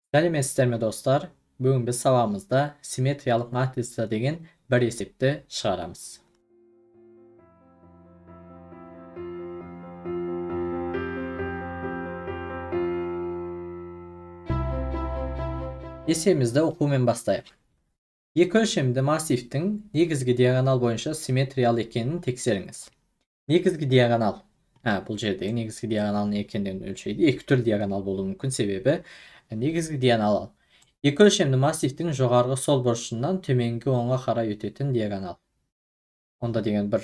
Сәлеметсіздер ме, достар? Бүгін біз сабағымызда симметриялық матрица деген бір есепті шығарамыз. Есебімізді оқумен бастайық. Екі өлшемді массивтің негізгі диагонал бойынша симметриялы екенін тексеріңіз. Негізгі диагонал, бұл жердегі негізгі диагонал не екендігін өлшейді. Екі түрлі диагонал болуы мүмкін, себебі негізгі диагонал екі өлшемді массивтің жоғарғы сол бұрышынан төменгі оңға қарай өтетін диагонал. Онда деген бір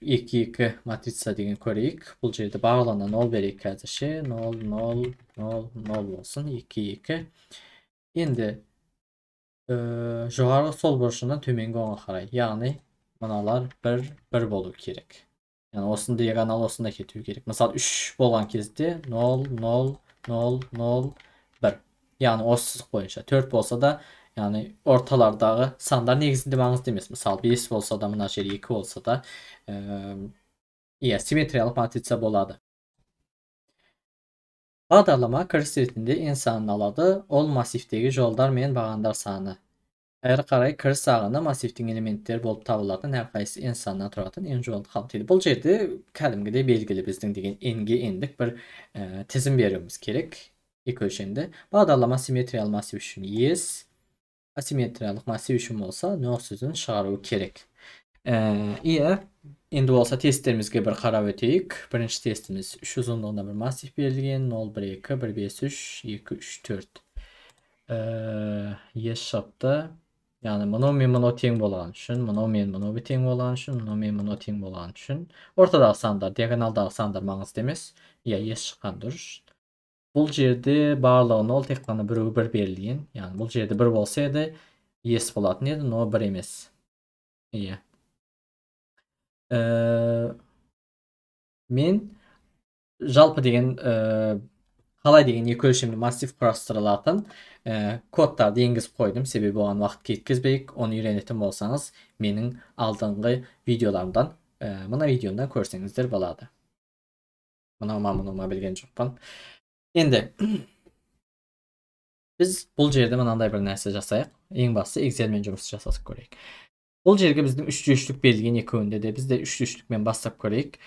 2-2 матрица деген көрейік. Бұл жерде барлығына 0 берейік әзірше. 0, 0, 0, 0 болсын. 2, 2. Енді жоғарғы сол бұрышынан төменгі оңға қарай, яғни мыналар 1, 1 болу керек. Яғни осында диагонал осында кету керек. Мысалы 3 болған кезде 0, 0, 0, 0, 1. Яғни осы сызық бойынша 4 болса да, яғни орталардағы сандар негізінде маңызды емес. Мысалы 5 болса да, мына жер 2 болса да, симметриялық матрица болады. Бағдарлама кіріс ретінде n санын алады, ол массивтегі жолдар мен бағандар саны. Әрі қарай кіріс ағыны массивтің элементтері болып табылатын әрқайсысы n санынан тұратын n жолды қамтиды. Бұл жерде кәдімгідей белгілі біздің деген n-ге n-дік бір тізім беруіміз керек. Екі өлшемді. Бағдарлама симметриялы массив үшін yes, асимметриялық массив үшін болса no сөзін шығару керек. Енді болса тесттерімізге бір қарап өтейік. Бірінші тестіміз 3 ұзындығында бір массив берілген. 0, 1, 2, 1, 5, 3, 2, 3, 4. Yes шықты. Яғни мынау мен мынау тең болған үшін, мынау мен мынау тең болған үшін, мынау мен мынау тең болған үшін. Ортадағы сандар, диагоналдағы сандар маңызды емес. Yes шыққан дұрыс. Бұл жерде барлығы 0, тек қана біреуі 1 берілген. Яғни бұл жерде 1 болса еді, yes болатын еді, но 1 емес. Мен жалпы деген қалай деген екі өлшемді массив құрастырылатын кодтарды енгізіп қойдым. Себебі оған уақыт кеткізбейік. Оны үйренетін болсаңыз, менің алдыңғы видеоларымдан, мына видеомдан көрсеңіздер болады. Мынау ма, мынау ма білген жоқпын. Енді біз бұл жерде мынандай бір нәрсе жасайық. Ең бастысы Excel-мен жұмыс жасасып көрейік. Бұл жерге біздің 3-3-лік берілген екеуінде де біз де 3-3-лікмен бастап көрейік.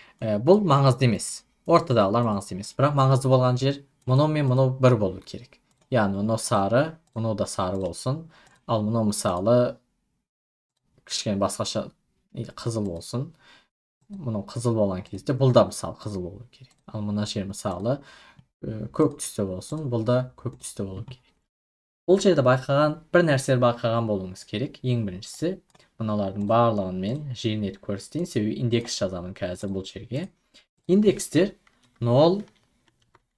Бұл маңызды емес. Ортадағылар маңызды емес. Бірақ маңызды болған жер мынау мен мынау бір болу керек. Яғни мынау сары, мынау да сары болсын. Ал мынау мысалы кішкене басқаша қызыл болсын. Мынау қызыл болған кезде бұл да мысалы қызыл болу керек. Ал мына жер мысалы көк түсті болсын, бұл да көк түсті болу керек. Бұл жерде байқаған бір нәрселер байқаған болуыңыз керек. Ең біріншісі, мыналардың барлығын мен жиын етіп көрсетейін, себебі индекс жазамын қазір бұл жерге. Индекстер 0,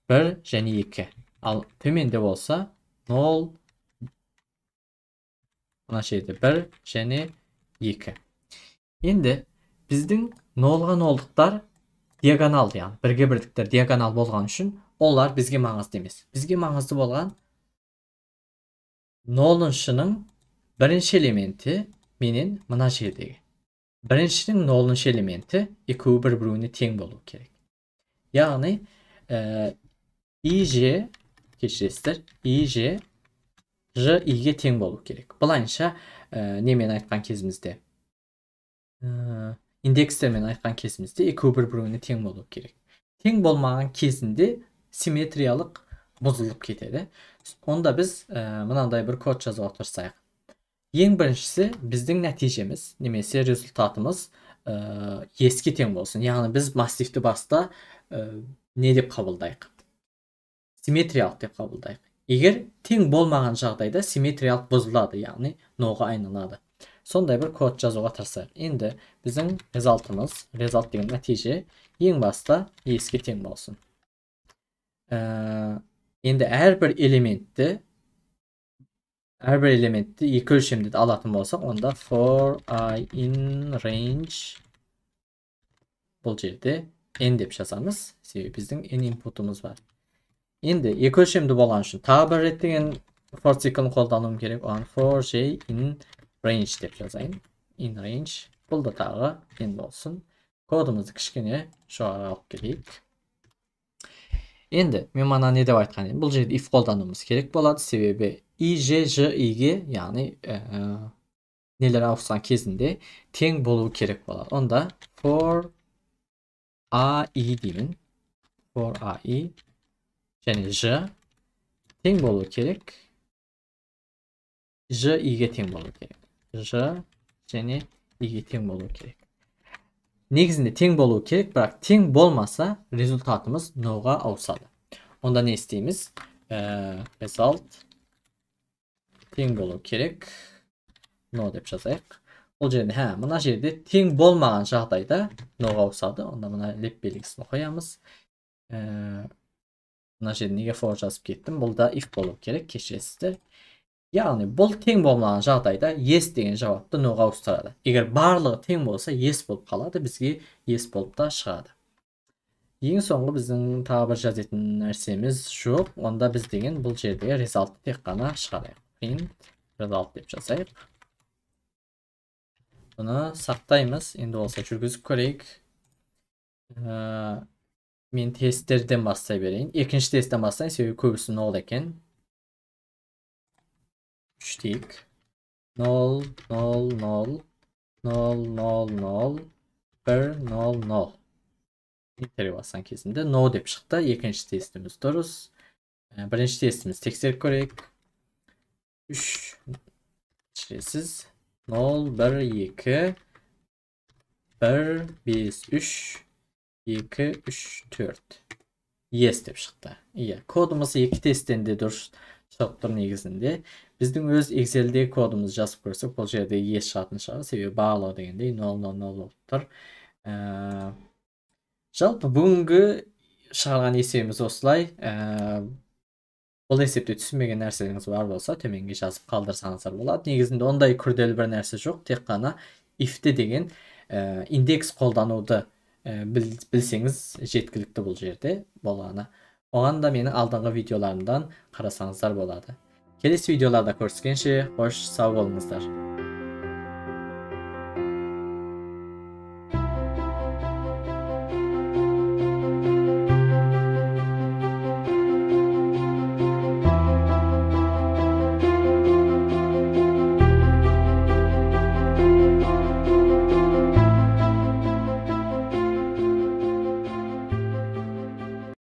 1 және 2. Ал төменде болса 0, мына жерде 1 және 2. Енді біздің 0-ға 0-лықтар диагонал, яғни бірге бірліктер диагонал болған үшін олар бізге маңызды емес. Бізге маңызды болған 0-шының бірінші элементі менен мына жердегі біріншінің 0-шы элементі екеуі бір-біреуіне тең болу керек. Яғни ИЖ, кешіресіздер, ИЖ Ж И-ге тең болу керек. Былайынша немен айтқан кезімізде, индекстермен айтқан кезімізде екеуі бір-біреуіне тең болу керек. Тең болмаған кезінде симметриялық бұзылып кетеді. Онда біз мынандай бір код жазуға тырысайық. Ең біріншісі біздің нәтижеміз немесе результатымыз еске тең болсын. Яғни біз массивті баста не деп қабылдайық? Симметриялық деп қабылдайық. Егер тең болмаған жағдайда симметриялық бұзылады, яғни ноға айналады. Сондай бір код жазуға тырысайық. Енді біздің результатымыз, результат деген нәтиже ең баста еске тең болсын. Енді әрбір элементті екі өлшемді алатын болсақ, онда for i in range бұл жерде n деп жазамыз, себебі біздің n input'ымыз бар. Енді екі өлшемді болған үшін тағы бір рет деген for циклін қолдануым керек. Оған for j in range деп жазайын. In range бұл да тағы n болсын. Кодымызды кішкене жоғары алып келейік. Енді мен мана не деп айтқан едім? Бұл жерде if қолдануымыз керек болады, себебі и, ж, ж, и-ге, яғни нелер ауысқан кезінде тең болу керек болады. Онда for a i деймін. For a i және ж тең болу керек. Ж и-ге тең болу керек. Ж және и-ге тең болу керек. Негізінде тең болу керек, бірақ тең болмаса результатымыз ноға ауысады. Онда не істейміз? Result тең болу керек. No деп жазайық. Ол жерде, мына жерде тең болмаған жағдайда ноға ауысады. Онда мына леп белгісін қоямыз. Мына жерде неге for жазып кеттім? Бұл да if болу керек, кешіресіздер. Яғни бұл тең болмаған жағдайда yes деген жауапты ноға ауыстырады. Егер барлығы тең болса, yes болып қалады, бізге yes болып та шығады. Ең соңғы біздің тағы бір жазатын нәрсеміз жоқ. Онда біз деген бұл жерде resultты тек қана шығарайық. Print result деп жазайық. Бұны сақтаймыз. Енді болса жүргізіп көрейік. Мен тесттерден бастай берейін. Екінші тесттен бастайын, себебі көбісі 0 екен. 3 дейік. 0, 0, 0, 0, 0, 0, 1, 0, 0. Enter басқан кезінде no деп шықты. Екінші тестіміз дұрыс. Бірінші тестіміз тексеріп көрейік. 3 кешіресіз. 0, 1, 2, 1, 5, 3, 2, 3, 4. Yes деп шықты. Иә, кодымыз екі тесттен де дұрыс шығып тұр негізінде. Біздің өз Excel'дегі кодымызды жазып көрсек, бұл жерде yes шығатын шығар, себебі барлығы дегендей 0, 0, 0 болып тұр. Жалпы бүгінгі шығарған есебіміз осылай. Бұл есепте түсінбеген нәрселеріңіз бар болса, төменге жазып қалдырсаңыздар болады. Негізінде ондай күрделі бір нәрсе жоқ, тек қана if-те деген индекс қолдануды білсеңіз жеткілікті бұл жерде болғаны. Оған да менің алдыңғы видеоларымдан қарасаңыздар болады. Келесі видеоларда көріскенше, қош сау болыңыздар.